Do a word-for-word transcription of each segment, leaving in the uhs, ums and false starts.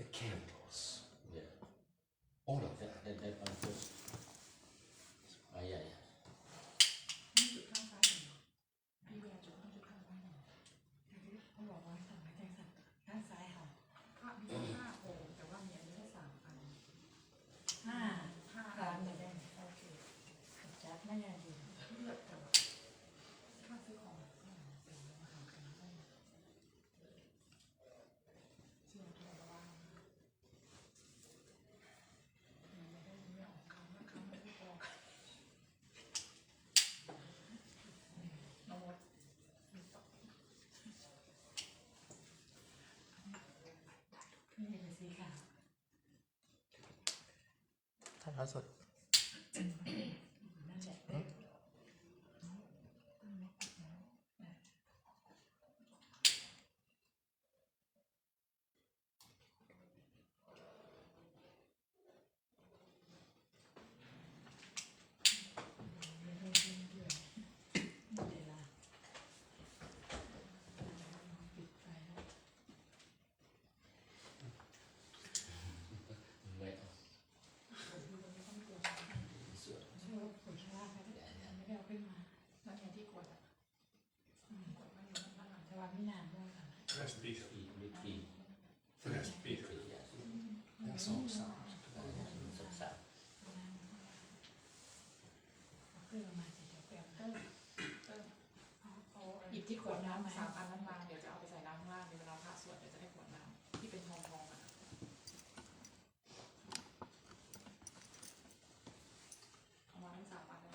The candles. Yeah. All of that. That, that one first. Ah, yeah, yeah. จุดข้างซ้ายเห็นไหม? พี่เวลาจุดต้องจุดข้างซ้ายหน่อย เขาบอกว่าสั่งให้แจ้งสั่งด้านซ้ายค่ะ พระมีห้าองค์ แต่ว่ามีอันนี้แค่สามอัน ห้า ห้าอัน สามแต่แดง โอเค จัดไม่ยากดี เลือกแต่ว่า ค่าซื้อของหลักเท่าไหร่ เดี๋ยวเรามาหากันได้ เชื่อเถอะว่า ถ่ายทอดสด ไม่ได้เอาขึ้นมา นั่นไงที่กดอะ อืม กดไว้อยู่ด้านหลัง แต่ว่าไม่นานมากค่ะ Recipe. Recipe. Recipe. ทั้งสองสาม เอาขึ้นมาสิ เดี๋ยวเปลี่ยน เออ เออ เอา เอา หยิบที่ขวดน้ำมา สามอันนั้นมา เดี๋ยวจะเอาไปใส่น้ำข้างล่าง เดี๋ยวเวลาพระสวด เดี๋ยวจะได้ขวดน้ำที่เป็นทองๆ อะ เอามาทั้งสามอันเลย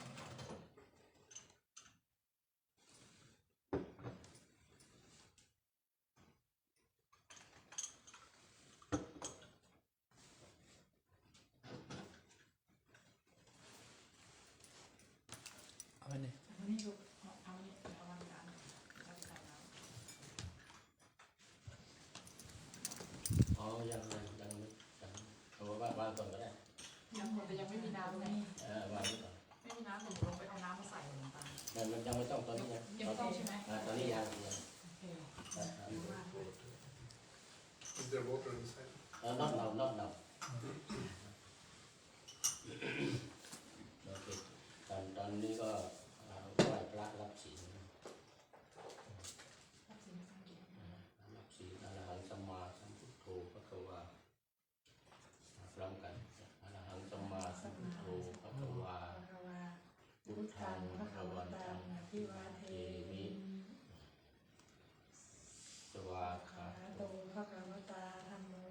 เอาไว้นี่ เอาไว้นี่ลูก เอา เอาไว้นี่ เอาวางจาน เอาไปใส่น้ำ อ๋อ ยัง ยัง ยัง ยัง เอาวาง วางก่อนก็ได้ ยัง แต่ยังไม่มีน้ำไง เออ วางไว้ก่อน ไม่มีน้ำ เดี๋ยวหนูลงไปเอาน้ำมาใส่หลวงตา มัน มันยังไม่ต้องตอนนี้นะ ยังไม่ต้องใช่ไหม อ่า ตอนนี้ยัง ยัง โอเค อ่า อ่า Is there water inside? เออ not now, not now. โอเค ตอน ตอนนี้ก็ อ่า ไหว้พระรับศีลนะ รับศีลภาษาอังกฤษ อ่า รับศีล Arahaṃ sammāsambuddho bhagavā. พร้อมกัน Arahaṃ sammāsambuddho bhagavā. Buddhaṃ bhagavantaṃ abhivādemi. Svākkhāto bhagavatā dhammo.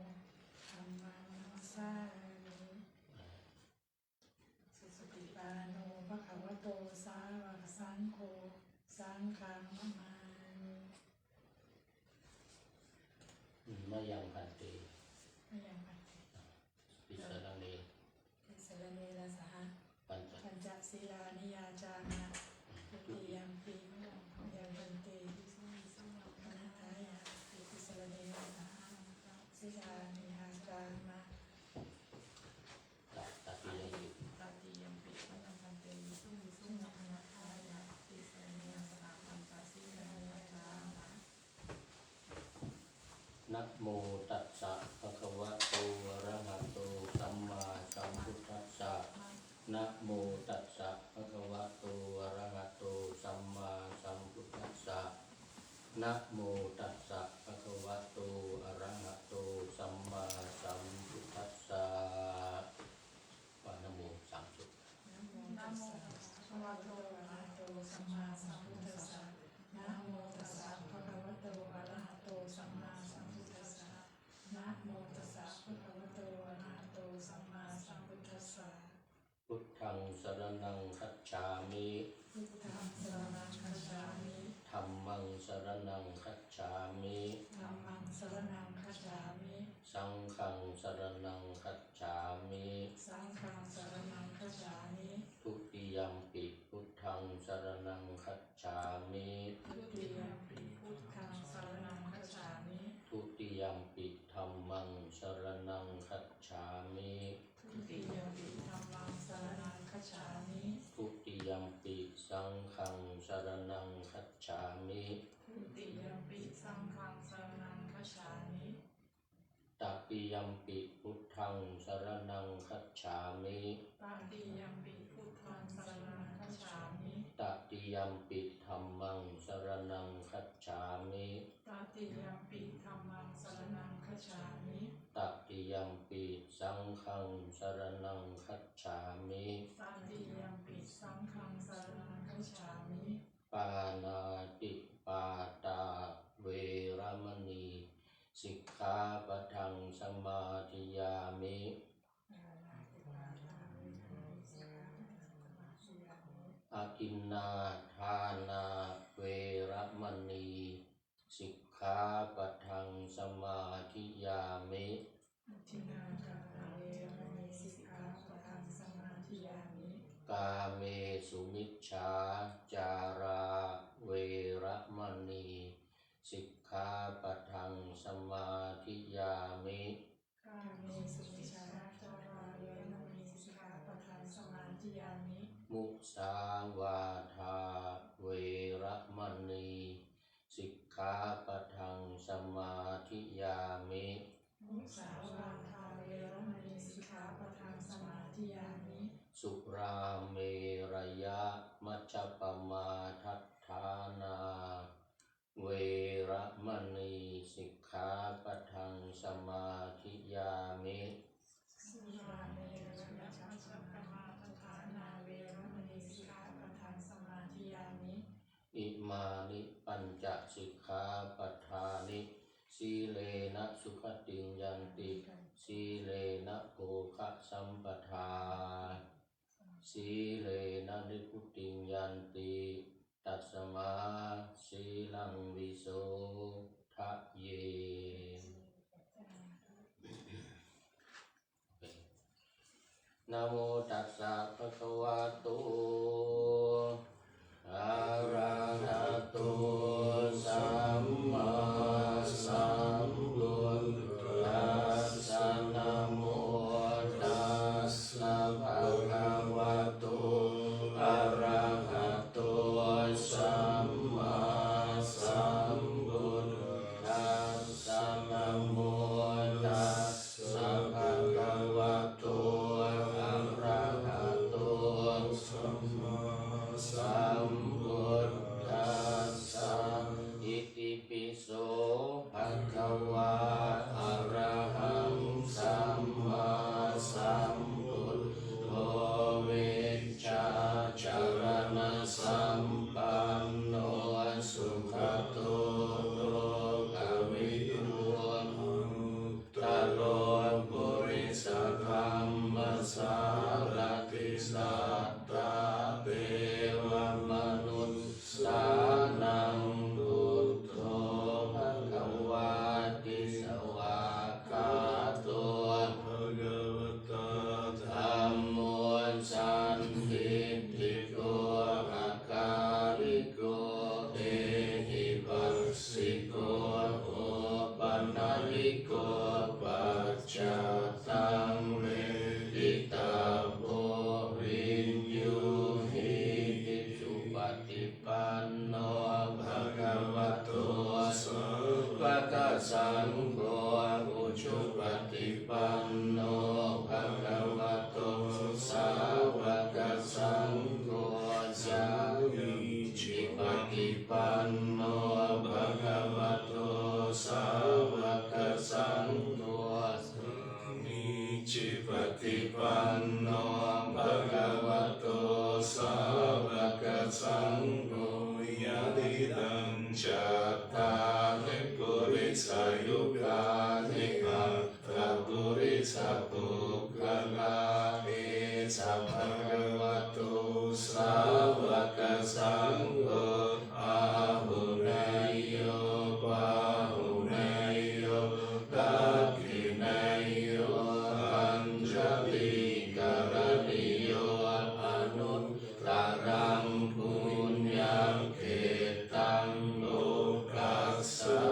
Dhammaṃ namassāmi. Supaṭipanno bhagavato sāvakasaṅgho. Saṅghaṃ namāmi. Mayaṃ bhante. Mayaṃ bhante. Tisaraṇe. Tisaraṇena saha. Pañca. Pañca sīlāni yācāma. Dutiyampi. Mayaṃ bhante. Ānāṭāyāsi. Tisaraṇena saha. Sīlāni yācāma. Tatiyampi. Tatiyampi. Mayaṃ bhante. Ānāṭāyāsi. Tisaraṇena saha. Pañca sīlāni yācāma. Namo tassa bhagavato arahato sammāsambuddhassa. Namo tassa bhagavato arahato sammāsambuddhassa. Namo tassa bhagavato arahato sammāsambuddhassa. ว่านะโมสามจบ Namo tassa bhagavato arahato sammāsambuddhassa. Namo tassa bhagavato arahato sammāsambuddhassa. Namo tassa bhagavato arahato sammāsambuddhassa. Buddhaṃ saraṇaṃ gacchāmi. Buddhaṃ saraṇaṃ gacchāmi. Dhammaṃ saraṇaṃ gacchāmi. Tatiyampi buddhaṃ saraṇaṃ gacchāmi. Tatiyampi buddhaṃ saraṇaṃ gacchāmi. Tatiyampi dhammaṃ saraṇaṃ gacchāmi. Tatiyampi dhammaṃ saraṇaṃ gacchāmi. Tatiyampi saṅghaṃ saraṇaṃ gacchāmi. Tatiyampi saṅghaṃ saraṇaṃ gacchāmi. Pāṇātipātā veramaṇī sikkhāpadaṃ samādiyāmi. Adinnādānā veramaṇī sikkhāpadaṃ samādiyāmi. Adinnādānā veramaṇī sikkhāpadaṃ samādiyāmi. Kāmesu micchācārā veramaṇī sikkhāpadaṃ samādiyāmi. Kāmesu micchācārā veramaṇī sikkhāpadaṃ samādiyāmi. Musāvādā veramaṇī sikkhāpadaṃ samādiyāmi. Musāvādā veramaṇī sikkhāpadaṃ samādiyāmi. Surāmerayamajjapamādaṭṭhānā veramaṇī sikkhāpadaṃ samādiyāmi. Surāmerayamajjapamādaṭṭhānā veramaṇī sikkhāpadaṃ samādiyāmi. Imāni pañca sikkhāpadāni. Sīlena sugatiṃ yanti, sīlena bhogasampadā, sīlena nibbutiṃ yanti, tasmā sīlaṃ visodhaye. Namo tassa bhagavato arahato sammāsambuddhassa. Namo tassa bhagavato arahato sammāsambuddhassa. Namo tassa bhagavato arahato sammāsambuddhassa. Itipi so bhagavā arahaṃ sammāsambuddho vijjācaraṇasampanno sugato lokavidū anuttaro purisadammasārathi satthā devamanussānaṃ buddho bhagavāti. Svākkhāto bhagavatā dhammo sandiṭṭhiko akāliko ehipassiko opanayiko paccattaṃ veditabbo viññūhīti. Supaṭipanno bhagavato sāvakasaṅgho, ujupaṭipanno bhagavato sāvakasaṅgho, sāmīcipaṭipanno bhagavato sāvakasaṅgho, sāmīcipaṭipanno bhagavato sāvakasaṅgho, yadidaṃ cattāri purisayugāni aṭṭha purisapuggalā, esa bhagavato sāvakasaṅgho, āhuneyyo pāhuneyyo dakkhiṇeyyo añjalikaraṇīyo anuttaraṃ puññakkhettaṃ lokassāti.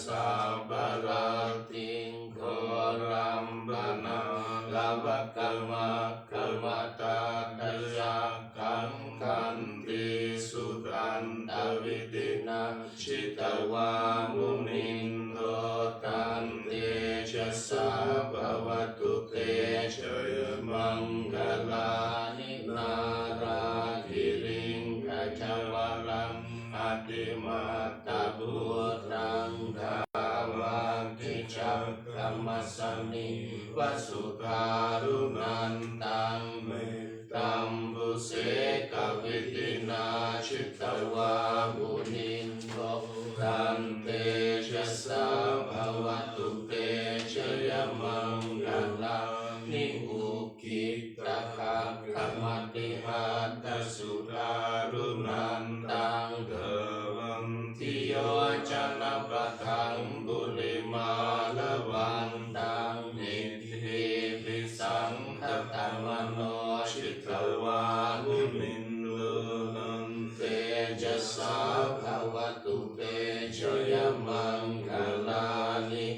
sabbarattiṃ ghorampanāḷavakamakkhamathaddhayakkhaṃ khantīsudantavidhinā jitavā munindo taṃ tejasā bhavatu te jayamaṅgalāni. Nāḷāgiriṃ gajavaraṃ atimattabhūtaṃ dāvaggicakkamasanīva sudāruṇantaṃ me ttambusekavidhinā jitavā munindo taṃ tejasā bhavatu te jayamaṅgalāni. Ukkhittakhaggamatihatthasudāruṇantaṃ dhāvantiyojanapathaṅgulimālavantaṃ iddhībhisaṅkhatamano jitavā munindo taṃ tejasā bhavatu te jayamaṅgalāni.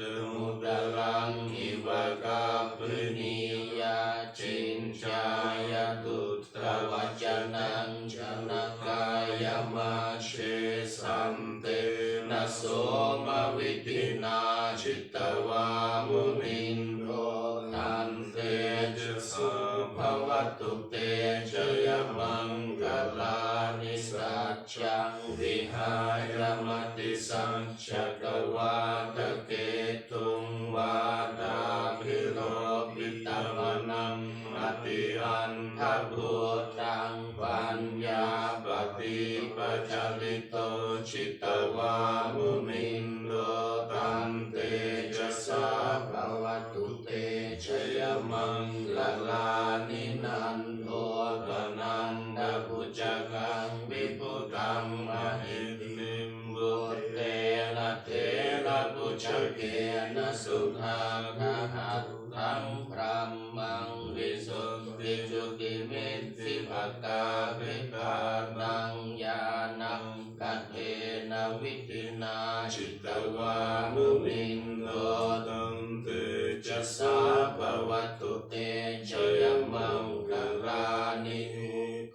Katvāna iva gabbhinīyā ciñcāya duṭṭhavacanaṃ janakāyamajjhe santena somavidhinā jitavā munindo taṃ tejasā bhavatu te jayamaṅgalāni. Saccaṃ vihāya matisaccakavādaketuṃ vādābhiropitamanaṃ atiandhabhūtaṃ paññāpadīpajalito jitavā munindo taṃ tejasā bhavatu te jayamaṅgalāni. Nandopanandabhujagaṃ vibudhaṃ mahiddhiṃ puttena therabhujagena sudaṭṭhahatthaṃ brahmaṃ visuddhijutimiddhibakābhidhānaṃ ñāṇa gadena vidhinā jitavā munindo taṃ tejasā bhavatu te jayamaṅgalāni.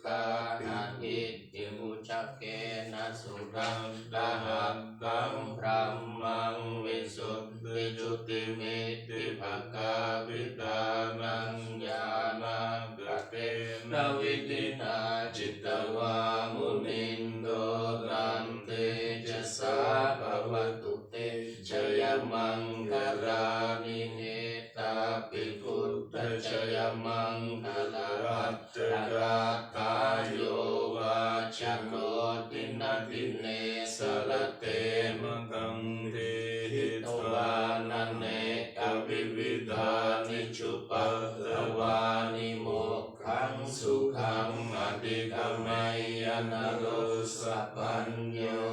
Duggāhadiṭṭhibhujagena sudaṭṭhahatthaṃ brahmaṃ visuddhijutimiddhibakābhidhānaṃ ñāṇa gadena vidhinā jitavā munindo taṃ tejasā bhavatu te jayamaṅgalāni. Etāpi buddhajayamaṅgalaaṭṭhagāthā yo vācano dinadine sarate matandī hitvānanekavividhāni cupaddavāni mokkhaṃ sukhaṃ adhigameyya naro sapañño.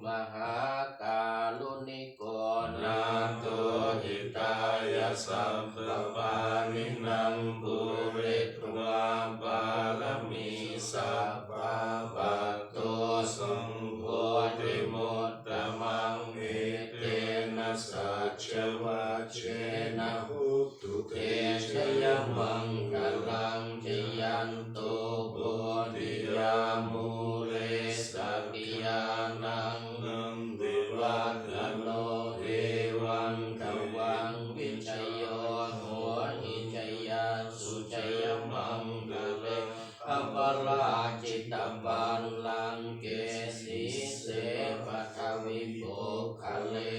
Mahākāruṇiko nātho hitāya sabbapāṇinaṃ pūretvā pāramī sabbā patto sambodhimuttamaṃ etena saccavajjena hotu te jayamaṅgalaṃ. Jayanto bodhiyā mūle sakyānaṃ nandivaḍḍhano evaṃ tvaṃ vijayo hohi jayassu jayamaṅgale. Aparājitapallaṅke sīse paṭhavipokkhare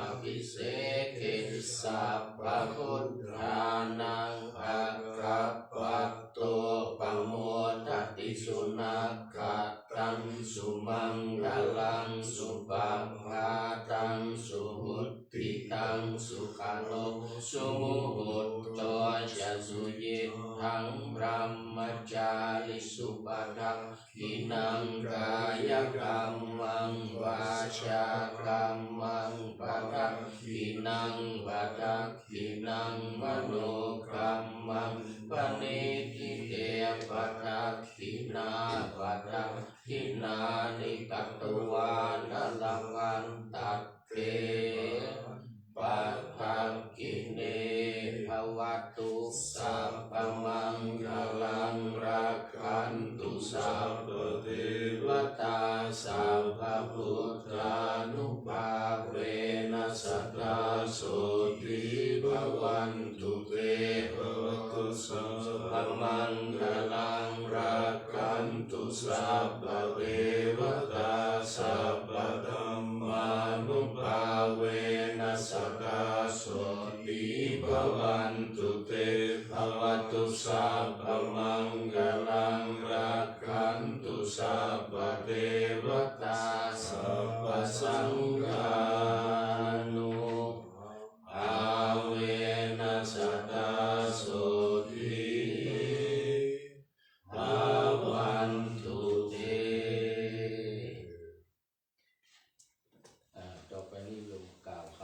abhiseke sabbabuddhānaṃ aggappatto pamodati. Sunakkhattaṃ sumaṅgalaṃ supabhātaṃ suhuṭṭhitaṃ sukhaṇo sumuhutto ca suyiṭṭhaṃ brahmacārisu padakkhiṇaṃ kāyakammaṃ vācākammaṃ padakkhiṇaṃ padakkhiṇaṃ manokammaṃ paṇidhī te padakkhiṇā padakkhiṇāni katvāna te padakkhiṇe. Bhavatu sabbamaṅgalaṃ, rakkhantu sabbadevatā, sabbabuddhānubhāvena sadā sotthī bhavantu te. Bhavatu sabbamaṅgalaṃ, rakkhantu sabbadevatā, sabbadhammānubhāvena sadā sotthī bhavantu te. Bhavatu sabbamaṅgalaṃ, rakkhantu sabbadevatā, sabbasaṅghānu bhāvena sadā sotthī bhavantu te. อ่า ต่อไปนี้โยมกล่าวค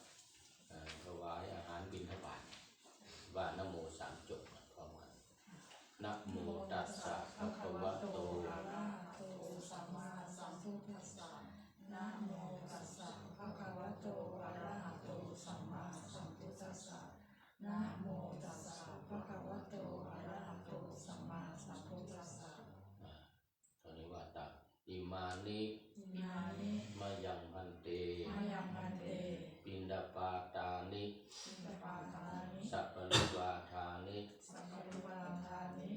ำ อ่า ถวายอาหารบิณฑบาต ว่านะโมสามจบพร้อมกัน Namo tassa bhagavato arahato sammāsambuddhassa. Namo tassa bhagavato arahato sammāsambuddhassa. Namo tassa bhagavato arahato sammāsambuddhassa. อ่า ตอนนี้ว่าตาม Imāni Imāni mayaṃ bhante mayaṃ bhante piṇḍapātāni piṇḍapātāni saparivārāni saparivārāni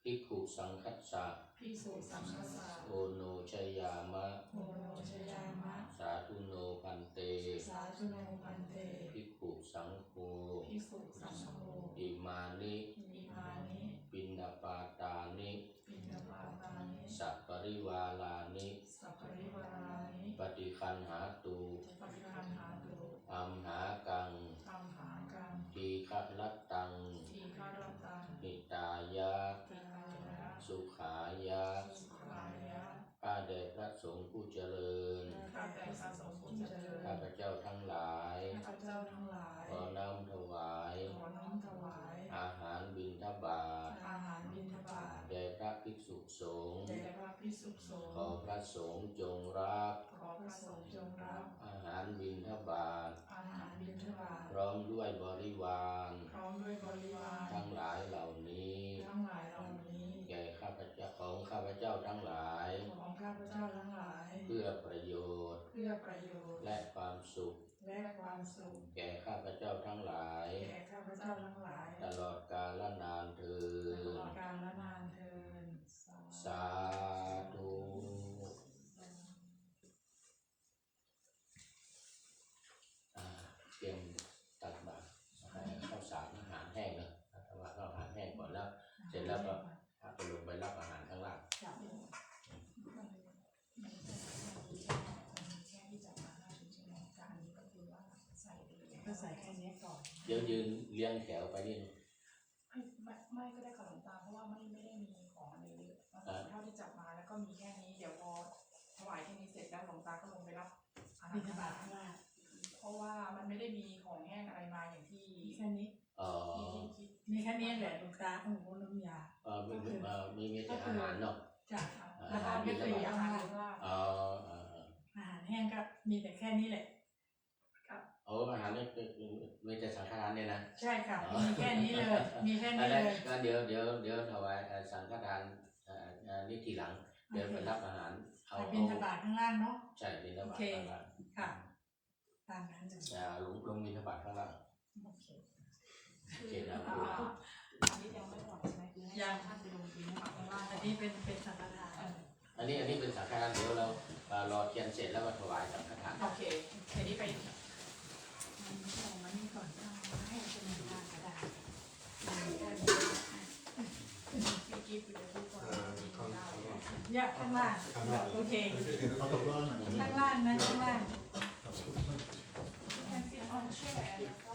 bhikkhusaṅghassa bhikkhusaṅghassa oṇojayāma oṇojayāma. Sādhu no bhante sādhu no bhante bhikkhusaṅgho bhikkhusaṅgho imāni imāni piṇḍapātāni piṇḍapātāni saparivārāni saparivārāni paṭiggaṇhātu paṭiggaṇhātu amhākaṃ amhākaṃ dīgharattaṃ dīgharattaṃ hitāya hitāya sukhāya sukhāya. ข้าแต่พระสงฆ์ผู้เจริญ ข้าแต่พระสงฆ์ผู้เจริญ ข้าพเจ้าทั้งหลาย ข้าพเจ้าทั้งหลาย ขอน้อมถวาย ขอน้อมถวาย อาหารบิณฑบาต อาหารบิณฑบาต แด่พระภิกษุสงฆ์ แด่พระภิกษุสงฆ์ ขอพระสงฆ์จงรับ ขอพระสงฆ์จงรับ อาหารบิณฑบาต อาหารบิณฑบาต พร้อมด้วยบริวาร พร้อมด้วยบริวาร ทั้งหลายเหล่านี้ ทั้งหลายเหล่านี้ แก่ข้าพเจ้า ของข้าพเจ้าทั้งหลาย ของข้าพเจ้าทั้งหลาย เพื่อประโยชน์ เพื่อประโยชน์ และความสุข และความสุข แก่ข้าพเจ้าทั้งหลาย แก่ข้าพเจ้าทั้งหลาย ตลอดกาลนานเทอญ ตลอดกาลนานเทอญ สาธุ อ่า เตรียมตักบาตร ข้าวสารอาหารแห้งเนอะ ถวายข้าวอาหารแห้งก่อนแล้ว เสร็จแล้วก็พระก็ลงไปรับอาหารข้างล่าง ก็ใส่แค่นี้ก่อน เดี๋ยวยืนเรียงแถวไปนี่ ไม่ ไม่ ไม่ก็ได้ค่ะหลวงตา เพราะว่าไม่ ไม่ได้มีของอะไรเยอะ อ่า เท่าที่จับมาแล้วก็มีแค่นี้ เดี๋ยวพอถวายแค่นี้เสร็จแล้วหลวงตาก็ลงไปรับอาหาร บิณฑบาตข้างล่าง เพราะว่ามันไม่ได้มีของแห้งอะไรมาอย่างที่ มีแค่นี้ อ๋อ ที่คิด มีแค่นี้แหละหลวงตา ของพวกน้ำยา เอ่อ มี ก็คือ เอ่อ มี มีแต่ ก็คือ อาหารเนาะ จ้ะ อ่า อาหารก็คือ อาหาร ข้างล่าง อ๋อ อ่า อ่า อาหารแห้งก็มีแต่แค่นี้แหละ ค่ะ โอ้ อาหารนี่คือ มีแต่สังฆทานเนี่ยนะ ใช่ค่ะ อ๋อ มีแค่นี้เลย มีแค่นี้เลย อันนั้นก็เดี๋ยว เดี๋ยว เดี๋ยวถวาย เอ่อ สังฆทาน เอ่อ เอ่อ นี่ทีหลัง เดี๋ยว โอเค ไปรับอาหาร เอา ไปบิณฑบาตข้างล่างเนาะ ใช่ บิณฑบาต โอเค ข้างล่าง ค่ะ ตามนั้นเลย อ่า ลง ลงบิณฑบาตข้างล่าง โอเค โอเคนะ อ่า อันนี้ยังไม่หมดใช่ไหม คือให้ ยัง ท่านไปลงบิณฑบาตข้างล่าง อันนี้เป็น เป็นสังฆทาน เออ อันนี้ อันนี้เป็นสังฆทาน เดี๋ยวเรา เอ่อ หล่อเทียนเสร็จแล้วก็ถวายสังฆทาน โอเค ทีนี้ไป มันไม่ตรง มันนี่ก่อน เอาไว้ให้เป็นหน้ากระดาษ พี่กิฟต์อยู่ในตู้ก่อน เอ่อ ข้าง อยากข้างล่าง ข้างล่าง โอเค เอาตกล่องหน่อย ข้างล่างนะ ข้างล่าง Can sit on chair.